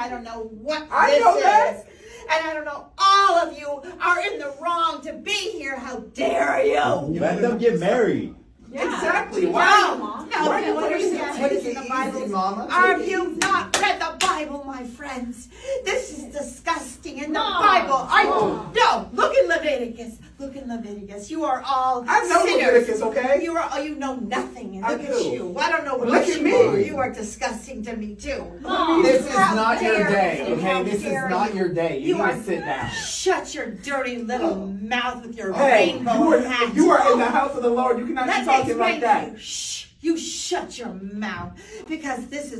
I don't know what I this know that. is. And I don't know, all of you are in the wrong to be here. How dare you? Let them get married. Yeah. Exactly. No, Why? no, Why you understand what is in the Bible. Mama. Have you not read the Bible, my friends? This is disgusting in the Bible. No, look in Leviticus. Look in Leviticus. You are all I know sinners. Leviticus, okay? You are. Oh, you know nothing. And I look do. at you. I don't know what Look at you me. are. You are disgusting to me too. Mom. This is How not your dare day, you. okay? How This is dare not you. your day. You You need are to sit down. Shut your dirty little mouth with your Hey, rainbow hat. you are in the house of the Lord. You cannot Let be me talking like explain to that. you. Shh. You shut your mouth, because this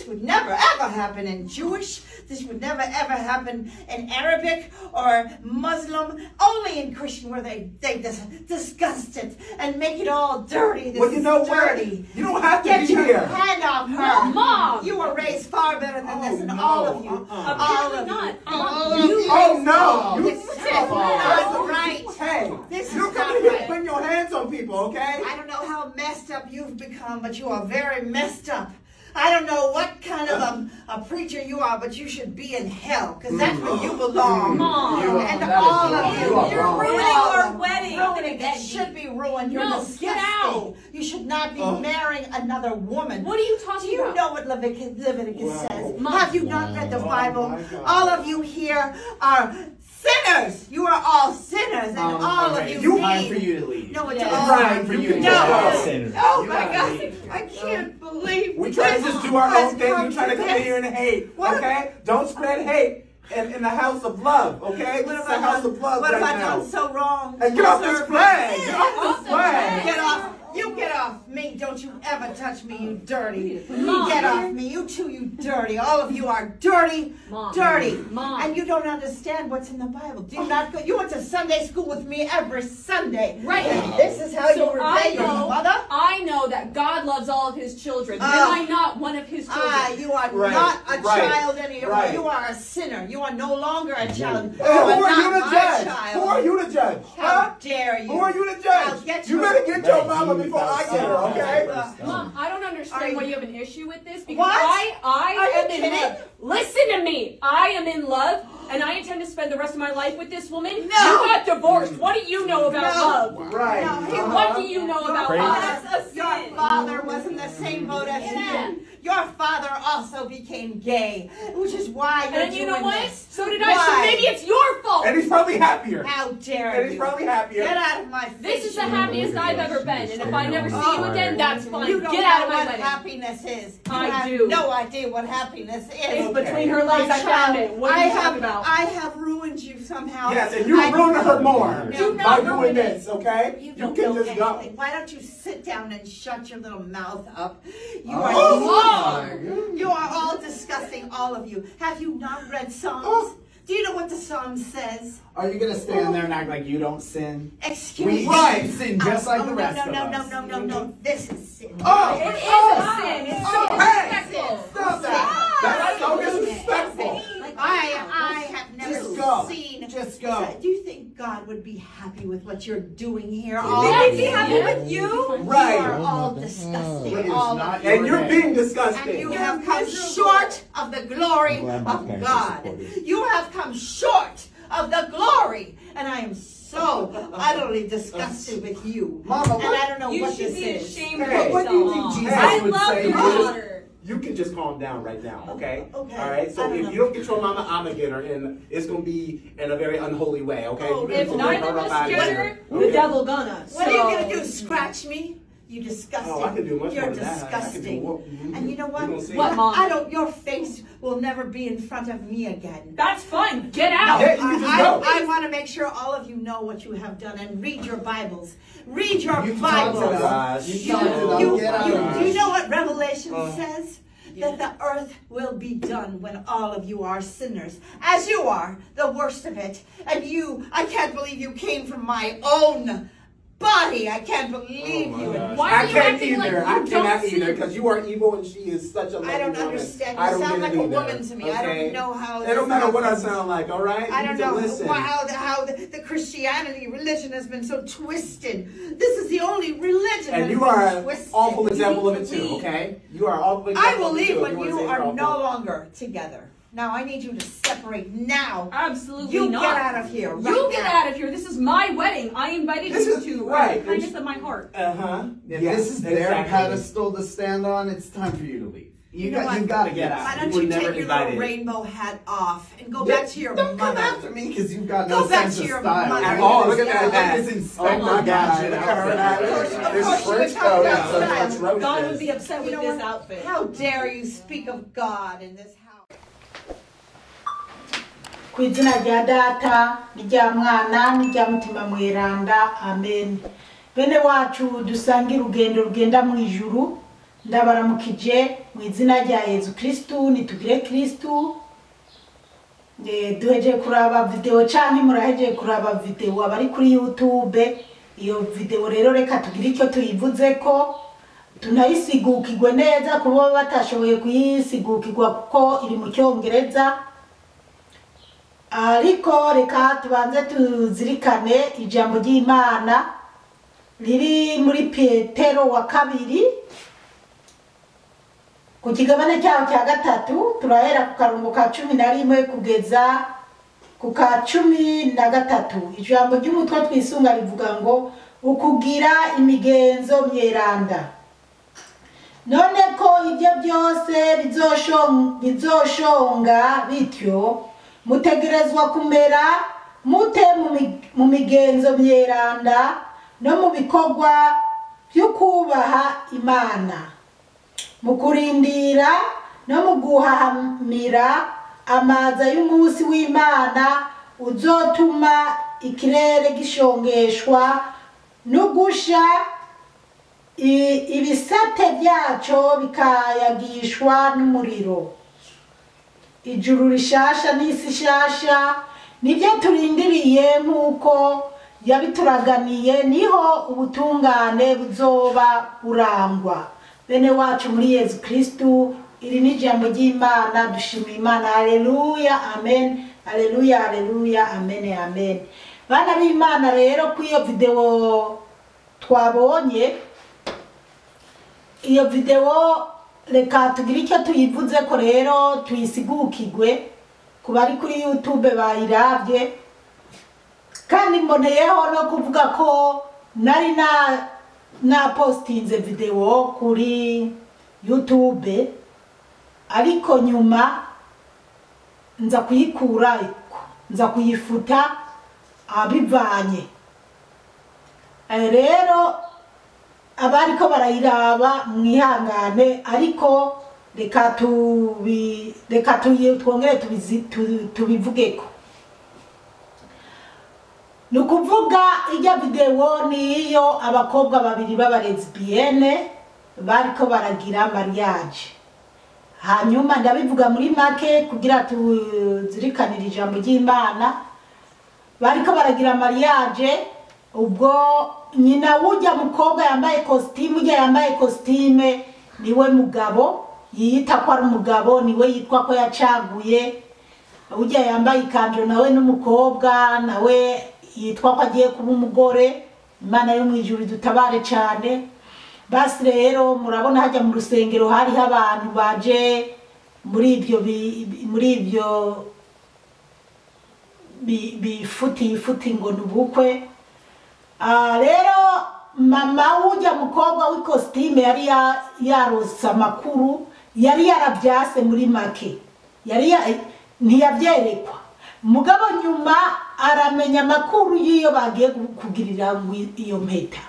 would never ever happen in Jewish. This would never ever happen in Arabic or Muslim. Only in Christian, where they disgust it and make it all dirty. This Well, you know is dirty. what? You don't have to Get be your here. hand off her. No, Mom. You were raised far better than this, and no. all of you, all Apparently of not. you. Mom, All of you you. Oh no! You This is not right. Hey, This you is come not in here right. putting your hands on people, okay? I don't know how messed up you've become, but you are very messed up. I don't know what kind of a preacher you are, but you should be in hell, because that's where you belong. Mom. You are, And that all is of wrong. you. You are You're wrong. ruining All our of you. wedding. Ruining it should be ruined. You're No, disgusting. get out. You should not be marrying another woman. What are you talking Do you about? know what Leviticus Wow. says? Mom. Have you not read the Oh, Bible? my God. All of you here are sinners. You are all sinners, and all of Okay, you it's time need. for you to leave. No, it's Yeah. all. Right. Time for you to No. go. Sinners. Oh You my gotta God! leave. I can't believe We try to this just do our has own thing. come You try to come in this. here and hate, What? okay? Don't spread hate in the house of love, okay? What This have is the I house done? of love What right have I now. done so wrong? And get off this Sir, flag! Get off this Off the flag! flag. Get off! You get off me! Don't you ever touch me, you dirty! Mom. Get off me! You too, you dirty! All of you are dirty, Mom. dirty! Mom. And you don't understand what's in the Bible. Do you not go? You went to Sunday school with me every Sunday. Right. And this is how So you I repay your know, mother. I know that God loves all of his children. Ah. Am I not one of his children? Ah, you are Right, not a right, child anymore. right. You are a sinner. You are no longer a child. You Hey, are who are not you to my judge? child. Who are you to judge? How Huh? dare you? Who are you to I'll judge? get You your- better get your Right, mama you before I get her, okay? Mom, I don't understand Are you- why you have an issue with this, because What? I Are you am in kidding? love. Listen to me. I am in love, and I intend to spend the rest of my life with this woman. No. You got divorced. What do you know about No. love? Right. No, he What do you know about Crazy. love? That's a Your father was in the same boat as you. Your father also became gay, which is why you're And you know doing what? this. So did I. So Why? maybe it's your fault. And he's probably happier. How dare And he's you? probably happier. Get out of my face. This is the you happiest I've ever been, and if I never see you again, that's fine. You don't Get out of know my what wedding. happiness is. You I have do. no idea what happiness is. It's between her legs. I found it. What are I you have, talking about? I have ruined you somehow. Yes, and you ruined her more Do not by doing ruin it. this, okay? You You don't can know just go. anything. Why don't you sit down and shut your little mouth up? You are Oh, you are all disgusting, all of you. Have you not read Psalms? Oh. Do you know what the Psalm says? Are you gonna stand there and act like you don't sin? Excuse We me. Right. sin just like Oh, the rest no, of no, us. No, no, no, no. This is sin. Oh! It is a sin. It's so Hey! disrespectful. Stop that! That's so disrespectful. I have never Just go. seen. Just go. Do you think God would be happy with what you're doing here? Would All he of be you. happy with you? You Right. are all disgusting. It is all not of you. And you're your being And disgusting. you have come short of the glory I'm glad my of parents are God. supportive. You have come short of the glory. And I am so utterly disgusted with you. Mama, and I don't know You what should this be is. ashamed of Hey. yourself. What do you think Jesus I would love say? your daughter. You can just calm down right now, okay? Okay. All right. I So don't if know. you don't get your mama, I'ma get her, and it's gonna be in a very unholy way, okay? Oh, You If need to neither get of her us up outta get here. her, the Okay. devil gonna. What are you gonna do? Scratch me? You disgusting. Oh, I can do much You're more than that. I can do disgusting. more- mhm. And you know what? You gonna see. What, Mom? I don't. Your face will never be in front of me again. That's fine. Get out. Yeah, you can just go. I want to make sure all of you know what you have done and read your Bibles. Read your You've talked Bibles. enough. You've talked enough. Get out. Do you know what Revelation says? That the earth will be done when all of you are sinners, as you are, the worst of it. And you, I can't believe you came from my own body. I can't believe Oh my you. gosh. Why are I you can't acting like either. you I don't cannot sin? either because you are evil and she is such a lovely I don't woman. understand. You I don't sound get like it a either. woman to me. I don't Okay? know how It this don't matter what I happens. sound like, all right? I You don't need to know listen. how the Christianity religion has been so twisted. This is the only religion And that you has are been an twisted. awful example of it You need too, to okay? You are an awful example I will of it leave too, if when wanna you say are you're no awful. longer together. Now I need you to separate now. Absolutely you not. You get out of here right You get now. Out of here. This is my wedding. I invited this you is, to. Right. The kindness of my heart. Uh-huh. If yes, this is their pedestal to stand on, it's time for you to leave. You got to get out. Why don't you take your little rainbow hat off and go back to your mother? Don't come after me because you've got no sense of style. At all. Look at that. This Inspector Gadget outfit. Of course, you would talk about style. God would be upset with this outfit. How dare you speak of God in this house? Ku izina rya data n'irya mwana n'irya mutima mweranda, amen. Bene wacu dusangira urugendo rugenda mu ijuru, ndabaramukije mu izina rya Yezu Kristu, nitugire Kristu. Duheje kuraba video canke muraheje kuraba video abari kuri YouTube. Iyo video rero reka tugire icyo tuyivuzeko, tunayisigukirwe neza kuba batashoboye kuyisigukirwa kuko iri mu Cyongereza. Ariko reka tubanze tuzirikane ijambo ry'Imana riri muri Petero wa kabiri ku kigabane cyaho cya gatatu, turahera ku karungo ka 11 kugeza ku ka 13. Ijambo ry'umutwe twisunga rivuga ngo ukugira imigenzo myeranda. None ko ibyo byose bizoshonga bityo, mutegerezwa kumera mute mu migenzo myeranda no mu bikorwa by'ukubaha Imana, mu kurindira no mu guhahamira amaza y'umunsi w'Imana uzotuma ikirere gishongeshwa no gusha ibisate byaco bikayagishwa n'umuriro. Ijuru rishasha n'isi shasha nibyo turindiriye nk'uko yabituraganiye, niho ubutungane buzoba burangwa. Bene wacu muri Yezu Kristu, iri ni ijambo ry'Imana, dushima Imana. Haleluya, amen. Haleluya, haleluya, amen, amen. Bana b'Imana rero ku iyo video twabonye, iyo video reka tugire icyo tuyivuze ko rero tuyisigukirwe ku bari kuri YouTube bayiravye. Kandi mboneyeho no kuvuga ko nari na postinze video kuri YouTube, ariko nyuma nza kuyikura, nza kuyifuta abivanye. Rero abariko barayiraba mwihangane, ariko reka twongere tubivugeko. Nukuvuga ijya video niyo abakobwa babiri b'abalesbienne bariko baragira mariage. Hanyuma ndabivuga muri make kugira tuzirikanire ijambo ry'Imana. Bariko baragira mariage, ubwo nyina w'ujya mukobwa yambaye costume, ujya yambaye costume niwe mugabo yiyita ko ari umugabo, niwe yitwa ko yacaguye. Ujya yambaye ikanzu nawe n'umukobwa nawe yitwa ko agiye kuba umugore. Imana yo mu ijuru dutabare cyane. Basi rero murabona hajya mu rusengero hariho abantu baje muri ibyo bifuti ngo nubukwe. Rero mama w'ujya mukobwa w'ikositime yari yarose amakuru, yari yarabyase muri make, yari ntiyabyerekwa. Mugabo nyuma aramenya amakuru y'iyo bagiye kugirira iyo mpeta,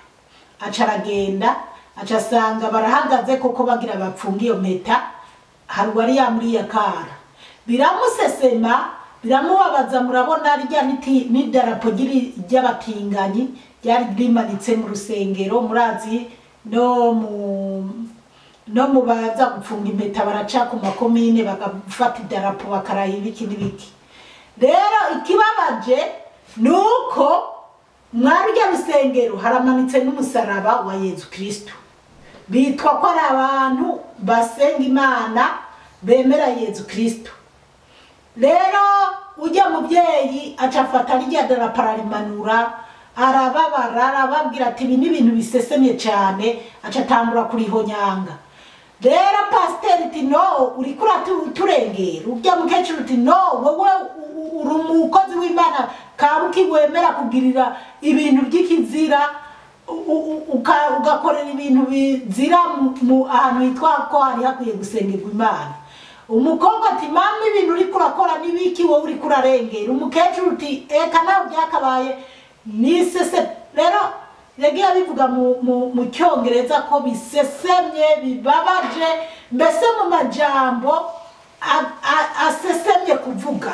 aca aragenda, aca asanga barahagaze koko bagira bapfunga iyo mpeta. Hari uwari yamuriye akara, biramusesema, biramubabaza. Murabona rya n'idarapo ry'abatinganyi ryari rimanitse mu rusengero. Murazi no mu baza gupfunga impeta baraca ku makomine bagafata idarapo bakaraha ibiki n'ibiki. Rero ikibabaje nuko mwarya rusengero haramanitse n'umusaraba wa Yezu Kristu. Bitwa ko ari abantu basenga Imana bemera Yezu Kristu. Rero ujya mubyeyi aca afata rya darapo ararimanura, arababara, arababwira ati ibi ni ibintu bisesemye cyane, aca atangura kurihonyanga. Rero pasiteri ati no, uriko uraturengera. Urya mukecuru ati no, wowe uri umukozi w'Imana kabuki wemera kugirira ibintu by'ikizira, ugakorera ibintu bizira mu ahantu hitwa ko hari hakwiye gusengerwa Imana. Umukobwa ati mama, ibintu uriko urakora n'ibiki, wowe uriko urarengera. Umukecuru ati eka nawe byakabaye nisese. Rero yagiye abivuga mu cyongereza ko bisesemye, bibabaje, mbese mu majambo asesemye kuvuga.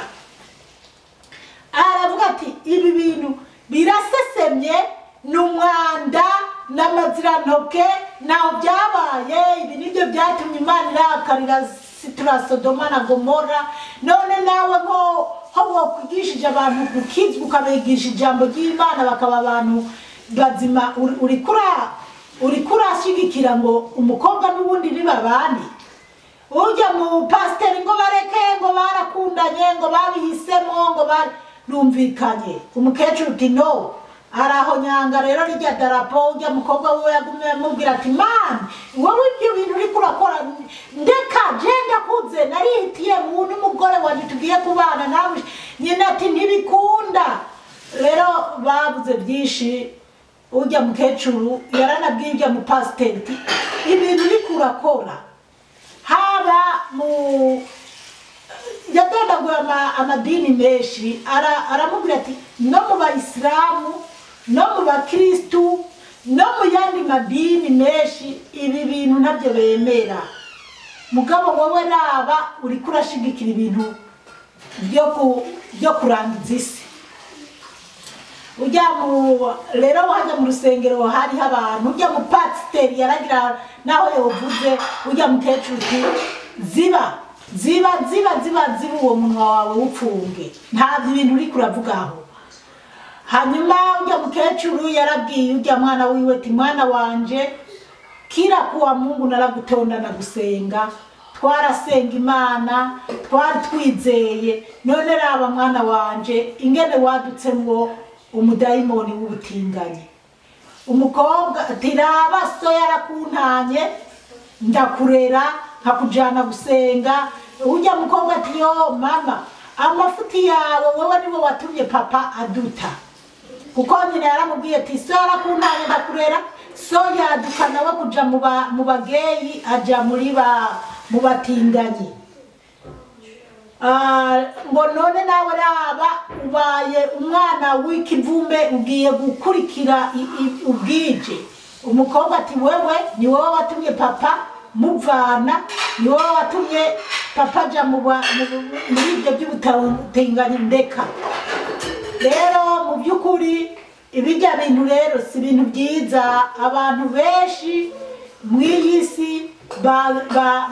Aravuga ati ibi bintu birasesemye, ni umwanda n'amazirantoke, naho byabaye. Ibi nibyo byatumye Imana irakarira situra Sodoma na Gomora. None nawe nko ho wakwigishije abantu gukizwa, ukabigisha ijambo ry'Imana bakaba abantu bazima, uriko urashyigikira ngo umukobwa n'ubundi ntibabane. Ujya mu pasiteri ngo bareke, ngo barakundanye, ngo babihisemo, ngo barumvikanye. Umukecuru ati no, araho nyanga. Rero rijya darapo, ujya mukobwa we yagumye amubwira ati mama, wowe ibyo bintu uriko urakora ndeka, je ndakuze, narihitiye mu n'umugore wanje tugiye kubana nawe. Nyina ati ntibikunda. Rero bavuze byinshi. Ujya mukecuru yaranabwiye ujya mu pasiteri ati ibintu uriko urakora, haba mu yadondaguye amadini menshi, aramubwira ati no mu bayisilamu, no mu bakristu, no mu yandi madini menshi ibi bintu ntabyo bemera. Mugabo wowe raba uriko urashigikira ibintu byo kurangiza isi. Ujya mu rero wajya mu rusengero hariho abantu, ujya mu pasiteri yaragira naho yovuze, ujya mukecuru ati ziba ziba ziba ziba ziba, uwo munwa wawe upfunge, nta bintu uriko uravugaho. Hanyuma ujya mukecuru yarabwiye ujya mwana wiwe ati mwana wanje, kira kuwa Mungu naragutonda na gusenga, twarasenga Imana, twari twizeye, none raba mwana wanje ingene wadutsemwo umudayimoni w'ubutinganyi. Umukobwa ati raba so yarakuntanye, ndakurera nkakujana gusenga. Ujya mukobwa ati yo mama, amafuti yawe wowe niwe watumye papa aduta. Kuko nyina yaramubwiye ati so yarakuntanye ndakurera, so yaduka nawe kuja mu bageyi, aja muri mu batinganyi. Ngo none nawe raba ubaye umwana w'ikivume, ugiye gukurikira ubwije. Umukobwa ati wewe ni wowe watumye papa muvana, ni wowe watumye papa aja muri ibyo by'ubutinganyi, ndeka. Rero mu by'ukuri ibijya bintu rero si ibintu byiza. Abantu benshi mw'iyi si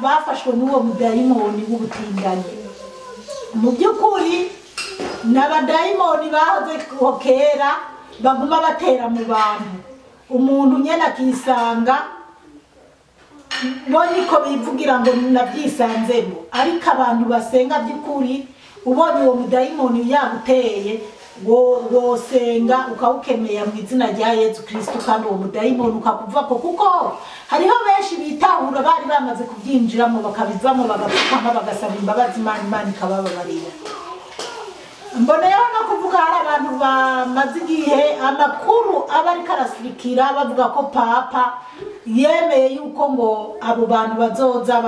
bafashwe n'uwo mudayimoni w'ubutinganyi. Mu by'ukuri n'abadayimoni bahoze kera baguma batera mu bantu, umuntu nyene akisanga bo niko bivugira ngo nabyisanzemo. Ariko abantu basenga by'ukuri, ubonye uwo mudayimoni yaguteye, wosenga ukawukemera mu izina rya Yezu Kristo, kandi uwo mudayimoni ukakuvako. Kuko hariho benshi bitahura bari bamaze kubyinjiramo bakabivamo, bagapfukama bagasaba imbabazi Imana, Imana ikabababarira. Mboneyeho no kuvuga hari abantu bamaze igihe amakuru aba ariko arasirikira bavuga ko papa yemeye yuko ngo abo bantu bazoza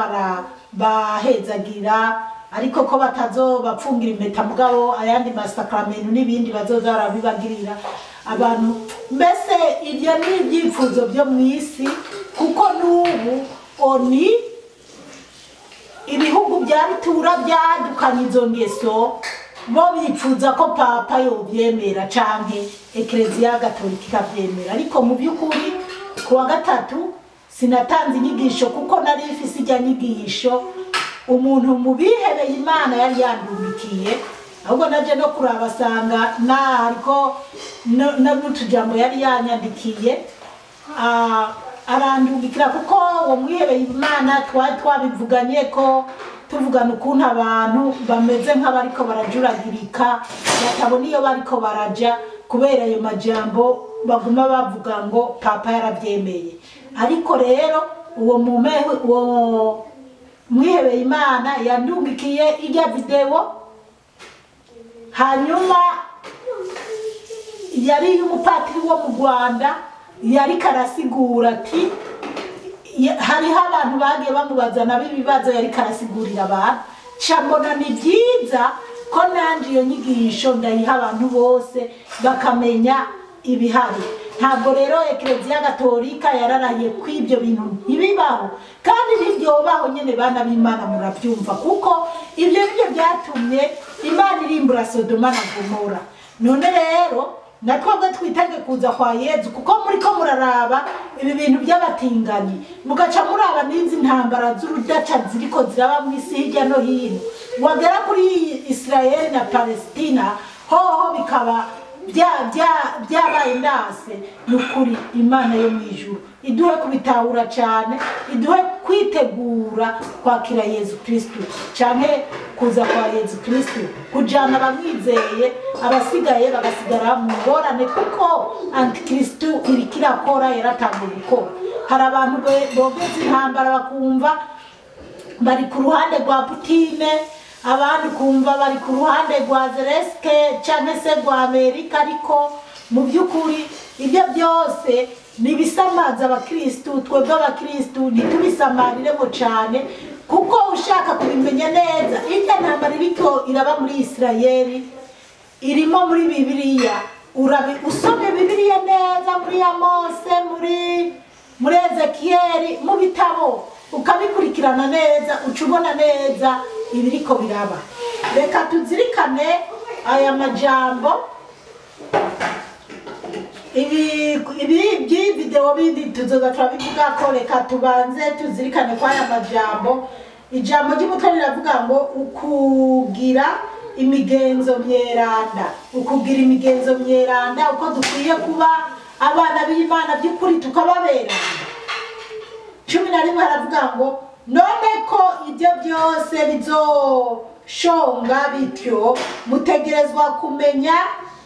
bahezagira, ariko ko batazobapfungira impeta, mugabo ayandi masakramentu n'ibindi bazoza barabibagirira abantu. Mbese ibyo ni ibyifuzo byo mu isi, kuko n'ubu oni ibihugu bya bitura byadukanye izo ngeso, bo bifuza ko papa yobyemera canke Eklezia Gatolika ikabyemera. Ariko mu by'ukuri kuwa gatatu sinatanze inyigisho kuko nari ifise ijya nyigisho umuntu mu bihebeye Imana yari yandumikiye, ahubwo naje no kurabasanga na ariko n'utujambo yari yanyandikiye, arandungikira. Kuko uwo mwihebeye Imana twari twabivuganye ko tuvugana ukuntu abantu bameze nk'abariko barajuragirika, batabona iyo bariko baraja kubera ayo majambo baguma bavuga ngo papa yarabyemeye. Ariko rero Uwo uwo mwihebeye Imana yandungikiye ijya video, hanyuma yari y'umupatiri wo mu Rwanda, yari karasigura ati hariho abantu bagiye bamubaza nabo ibibazo, yari karasigurira abantu. Mbona ni byiza ko nanje iyo nyigisho ndayiha abantu bose bakamenya ibihari. Ntabwo rero Ekereziya Gatolika yararahiye ko ibyo bintu ntibibaho, kandi ntibyobaho nyene bana b'Imana, murabyumva, kuko ibyo nibyo byatumye Imana irimbura Sodoma na Gomora. None rero natwebwe twitege kuza kwa Yezu, kuko muriko muraraba ibi bintu by'abatinganyi, mugaca muraba n'izi ntambara z'urudaca ziriko ziraba mu isi hirya no hino, wagera kuri Israel na Palestina hoho bikaba byabaye ndase. Nukuri Imana yo mwijuru iduhe kubitahura cyane, iduhe kwitegura kwakira Yezu Kristo canke kuza kwa Yezu Kristo, kujana abamwizeye, abasigaye bagasigara mu ngorane, kuko Antikristo iriko irakora, yaratanguye gukora. Hari abantu bogeze intambara bakumva bari ku ruhande rwa Putine, abandi kumva bari ku ruhande rwa Zelensky canke se rwa Amerika, ariko mu by'ukuri ibyo byose nibisamaza abakristu. Twebwe abakristu ntitubisamariremo cyane, kuko ushaka kubimenya neza irya ntambara iriko iraba muri Israeli irimo muri Bibiliya. Usomye Bibiliya neza muri Amose, muri Ezekieli, mu bitabo ukabikurikirana neza, uca ubona neza ibiriko biraba. Reka tuzirikane aya majambo. Ibi by'ivideo bindi tuzoza turabivuga ko, reka tubanze tuzirikane kwa aya majambo. Ijambo ry'umutwe riravuga ngo ukugira imigenzo myeranda, ukugira imigenzo myeranda, uko dukwiye kuba abana b'Imana by'ukuri tukababeranda. 11 haravuga ngo none ko ibyo byose bizoshonga bityo, mutegerezwa kumenya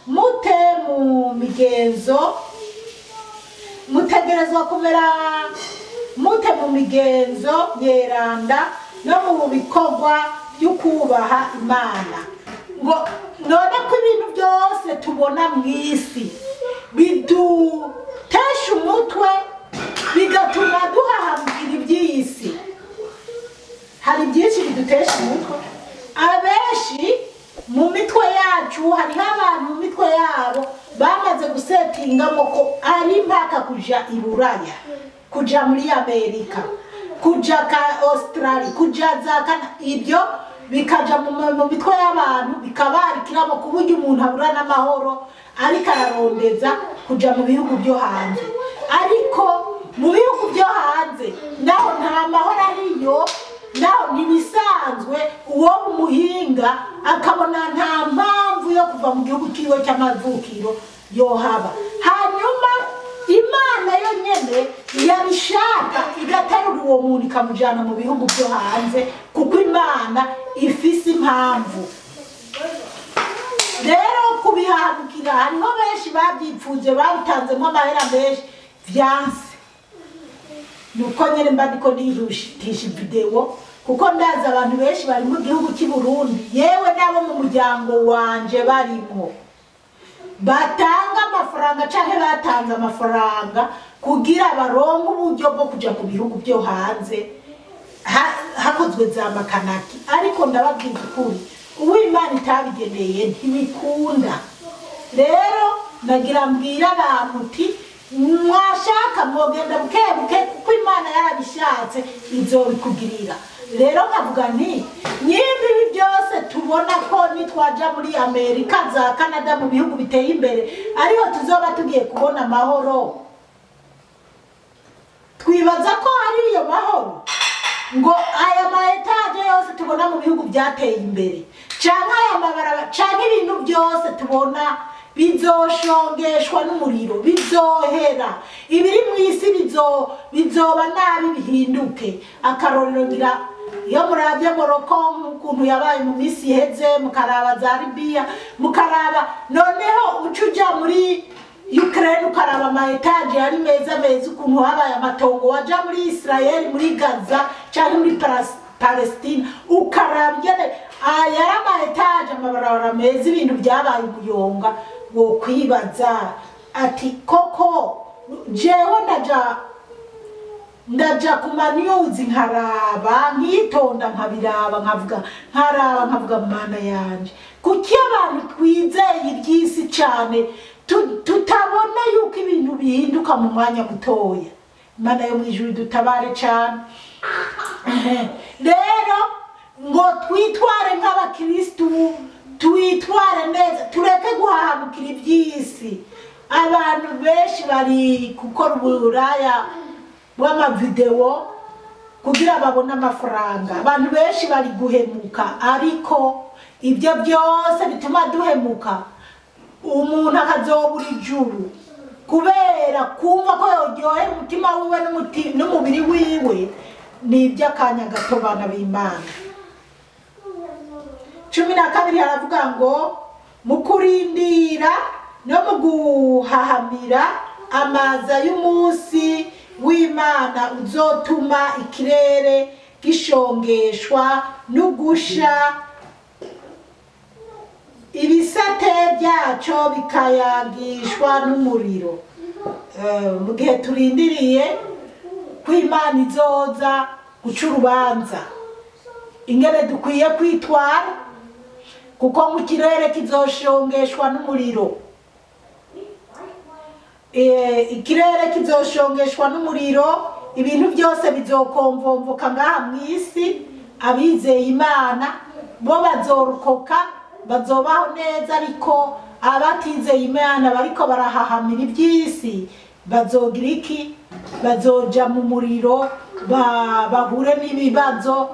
mute mu migenzo, mutegerezwa kumera mute mu migenzo yeranda no mu bikorwa by'ukubaha Imana. Ngo none ko ibintu byose tubona mu isi bidutesha umutwe, bigatuma duhahamukira iby'isi. Hari byinshi bidutesha umutwe. Abenshi mu mitwe yacu, hariho abantu mu mitwe yabo bamaze gusetingamo ko ari mpaka kuja i Buraya, kuja muri Amerika, kuja ka Australia, kuja za Canada. Ibyo bikaja mu mitwe y'abantu bikabarikiramo ku buryo umuntu abura n'amahoro, ariko ararondeza kuja mu bihugu byo hanze. Ariko mu bihugu byo hanze naho nta mahoro ariyo, naho ntibisanzwe. Uwo muhinga akabona nta mpamvu yo kuva mu gihugu kiwe cy'amavukiro yohaba. Hanyuma Imana yo nyene yabishaka igaterura uwo muntu ikamujyana mu bihugu byo hanze, kuko Imana ifise impamvu. Rero kubihahamukira hariho benshi babyipfuje, babitanzemo amahera menshi, vyanse. Nuko nyene mba ndiko nihutisha video, kuko ndazi abantu benshi bari mu gihugu cy'i Burundi, yewe n'abo mu muryango wanje barimo, batanga amafaranga canke batanze amafaranga kugira baronke uburyo bwo kuja ku bihugu byo hanze, hakozwe za makanaki. Ariko ndababwiza ukuri, uw'Imana itabigeneye ntibikunda. Rero nagira mbwira abantu uti mwashaka mwogenda buke buke, kuko Imana yarabishatse izobikugirira. Rero nkavuga nti nyimba ibi byose tubona ko nitwaja muri Amerika za Canada, mu bihugu biteye imbere, ariho tuzoba tugiye kubona amahoro, twibaza ko ari iyo mahoro ngo aya ma etaje yose tubona mu bihugu byateye imbere, canke aya mabarabara, canke ibintu byose tubona bizoshongeshwa n'umuriro, bizohera. Ibiri mu isi bizoba nabi bihinduke. Akarorero ngira iyo muravye Morocco ukuntu yabaye mu misi iheze, mukaraba za Libya, mukaraba noneho uca uja muri Ukraine ukaraba ama etaje ari meza meza, ukuntu habaye amatongo, waja muri Israel, muri Gaza cyangwa muri Palestine, ukaraba ingene yari ama etaje, amabarabara meza, ibintu byabaye umuyonga. Wokwibaza ati koko jewe ndaja ku ma news nkaraba, nkitonda, nkabiraba, nkavuga, nkaraba, nkavuga: "Mana yanje, kuki abantu twizeye iby'isi cyane, tutabona yuko ibintu bihinduka mu mwanya mutoya?" Imana yo mu ijuru dutabare cyane. Rero ngo twitware nk'abakirisitu, twitware neza, tureke guhahamukira iby'isi. Abantu benshi bari gukora uburaya bw'amavidewo kugira babone amafaranga, abantu benshi bari guhemuka, ariko ibyo byose bituma duhemuka, umuntu akazobura ijuru kubera kumva ko yoryohera umutima wiwe n'umubiri wiwe, ni iby'akanya gato, bana b'Imana. 12 haravuga ngo mu kurindira no mu guhahamira amaza y'umunsi w'Imana uzotuma ikirere gishongeshwa n'ugusha, ibisate byaco bikayagishwa n'umuriro. Mu gihe turindiriye ko Imana izoza guca urubanza, ingene dukwiye kwitwara, kuko mu kirere kizoshongeshwa n'umuriro. Ikirere kizoshongeshwa n'umuriro, ibintu byose bizokomvomvoka ngaha mu isi. Abizeye Imana bo bazorokoka, bazobaho neza, ariko abatizeye Imana bariko barahahamira iby'isi bazogira iki? Bazoja mu muriro, bahure n'ibibazo.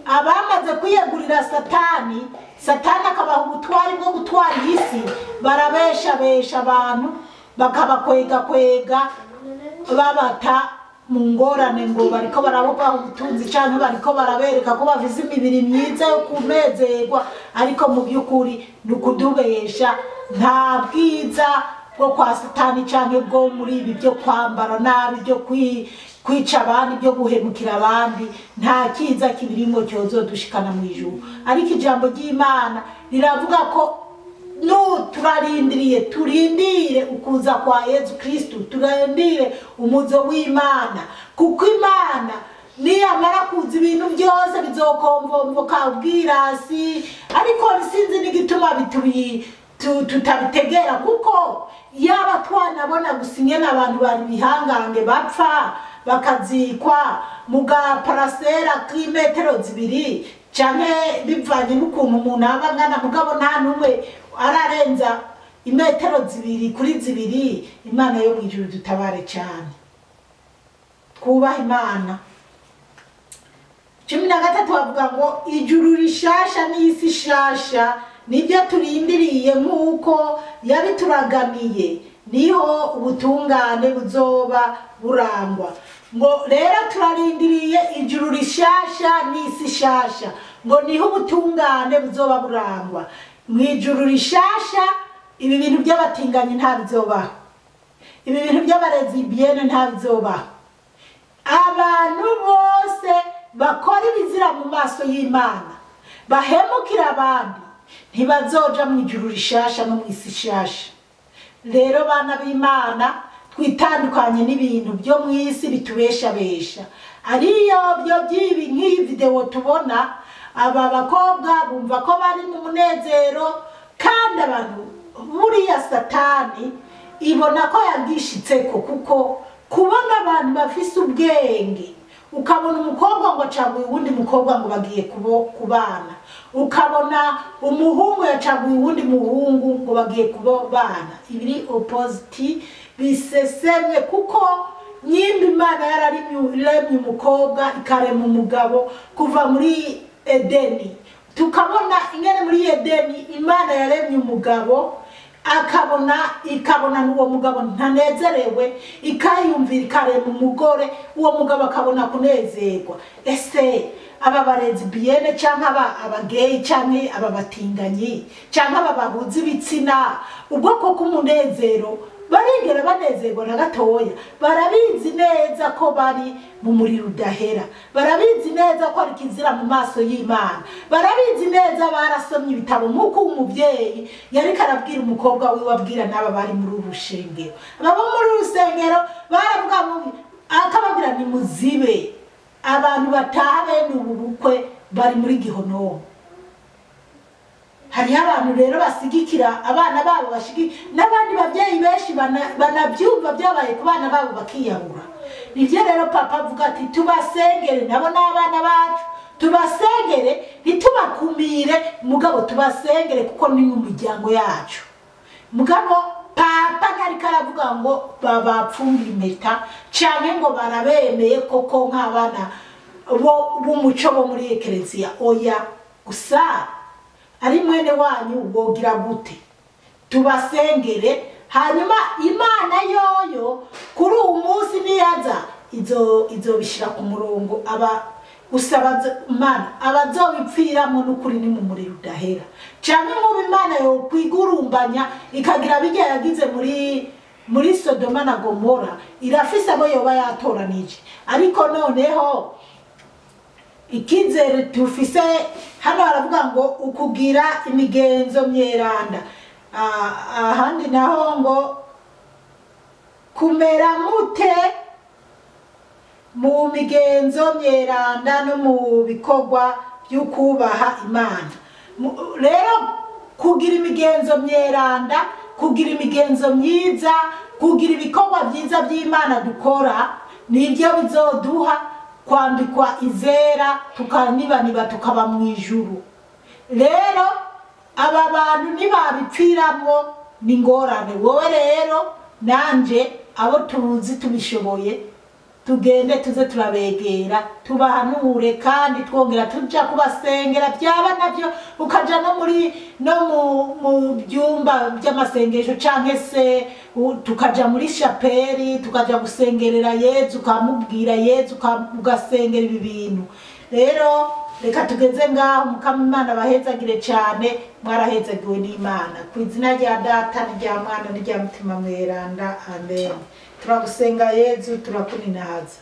Abamaze kwiyegurira Satani, Satani akabaha ubutwari bwo gutwara isi, barabeshabesha abantu, bakabakwega kwega, babata mu ngorane, ngo bariko barabaha ubutunzi canke bariko barabereka ko bafise imibiri myiza yo kunezerwa, ariko mu by'ukuri ni ukudubesha. Nta bwiza bwo kwa Satani canke bwo muri ibi byo kwambara nabi, byo kwica abandi, byo guhemukira abandi, nta kiza kibirimo cyozodushikana mu ijuru. Ariko ijambo ry'Imana riravuga ko nu turarindiriye, turindire ukuza kwa Yezu Kristu, turindire umuzo w'Imana, kuko Imana niyamara kuza ibintu byose bizokomvomvoka, ubwirasi. Ariko sinzi n'igituma tutabitegera, kuko yaba twanabona gusa ingene abantu bari bihangange bapfa, bakazikwa mu gaparasera k'imetero 2 canke bivanye n'ukuntu umuntu aba angana, mugabo nta n'umwe ararenza imetero 2 kuri 2. Imana yo mw'ijuru dutabare cyane, twubahe Imana. 13 bavuga ngo ijuru rishasha n'isi shasha nibyo turindiriye, nk'uko yabituraganiye, niho ubutungane buzoba burangwa. Ngo rero turarindiriye ijuru rishasha n'isi shasha, ngo niho ubutungane buzoba burangwa. Mu ijuru rishasha ibi bintu by'abatinganyi nta bizobaho, ibi bintu by'abarezibiyene nta bizobaho. Abantu bose bakora ibizira mu maso y'Imana, bahemukira abandi, ntibazoja mu ijuru rishasha no mu isi shasha. Rero bana b'Imana, twitandukanye n'ibintu byo mu isi bitubeshabesha, ariyo byo by'ibi, nk'iyi videwo tubona aba bakobwa bumva ko bari mu munezero, kandi abantu buriya Satani ibona ko yagishitseko, kuko kubona abantu bafise ubwenge, ukabona umukobwa ngo acaguye uwundi mukobwa ngo bagiye kubana, ukabona umuhungu yacaguye uwundi muhungu ngo bagiye kubana, ibiri opposite bisesemye, kuko nyimba Imana yararemye umukobwa, ikarema umugabo kuva muri Edeni, tukabona ingene muri Edeni Imana yaremye umugabo, akabona, ikabona n'uwo mugabo ntanezerewe, ikayumvira, ikarema umugore, uwo mugabo akabona kunezerwa. Ese Aba ba lesbiennes canke aba gay canke aba batinganyi canke aba bahuza ibitsina, ubwoko bw'umunezero barigera banezerwa na gatoya. Barabizi neza ko bari mu muriro udahera, barabizi neza ko ari kizira mu maso y'Imana, barabizi neza, barasomye ibitabo. Nk'uko umubyeyi yariko arabwira umukobwa wiwe, abwira n'aba bari muri uru rushengero, abo muri uru rusengero baravuga ngo, akababwira ni muzibe abantu bataha bene ubu bukwe bari muri gihonomo. Hariho abantu rero basigikira abana babo, n'abandi babyeyi benshi banabyumva byabaye ku bana babo bakiyahura. Nibyo rero papa avuga ati tubasengere, nabo n'abana bacu tubasengere, ntitubakumire, mugabo tubasengere kuko ni mu miryango yacu. Mugabo papa ntariko aravuga ngo babapfunge impeta canke ngo barabemeye koko nk'abana bo b'umuco bo muri ekereziya, oya. Gusa ari mwene wanyu wogira gute? Tubasengere, hanyuma Imana yoyo kuri uwu munsi niyaza izobishira ku murongo. Aba gusa Imana abazobipfiramo n'ukuri ni mu muriro udahera. Canke nk'ubu Imana yokwigurumbanya ikagira bijya yagize muri Sodoma na Gomora, irafise abo yoba yatoranije. Ariko noneho ikizere tufise hano, haravuga ngo ukugira imigenzo myeranda, ahandi naho ngo kumera mute mu migenzo myeranda no mu bikorwa by'ukubaha Imana. Rero kugira imigenzo myeranda, kugira imigenzo myiza, kugira ibikorwa byiza by'Imana dukora, nibyo bizoduha kwambikwa izera, tukanibaniba tukaba mu ijuru. Rero aba bantu ntibabipfiramwo ni ngorane. Wowe rero nanje abo tuzi tubishoboye, tugende tuze turabegera, tubahanure, kandi twongera tuja kubasengera. Byaba navyo ukaja no muri no mu byumba by'amasengesho, canke se tukaja muri shapeli, tukaja gusengerera Yezu, ukamubwira Yezu, ugasengera ibi bintu. Rero reka tugeze ngaho. Mukama Imana bahezagire cyane, mwarahezagiwe n'Imana. Ku izina rya Data n'irya Mwana n'irya Mutima Mweranda, amen. Turagusenga Yezu, turakuninahaza.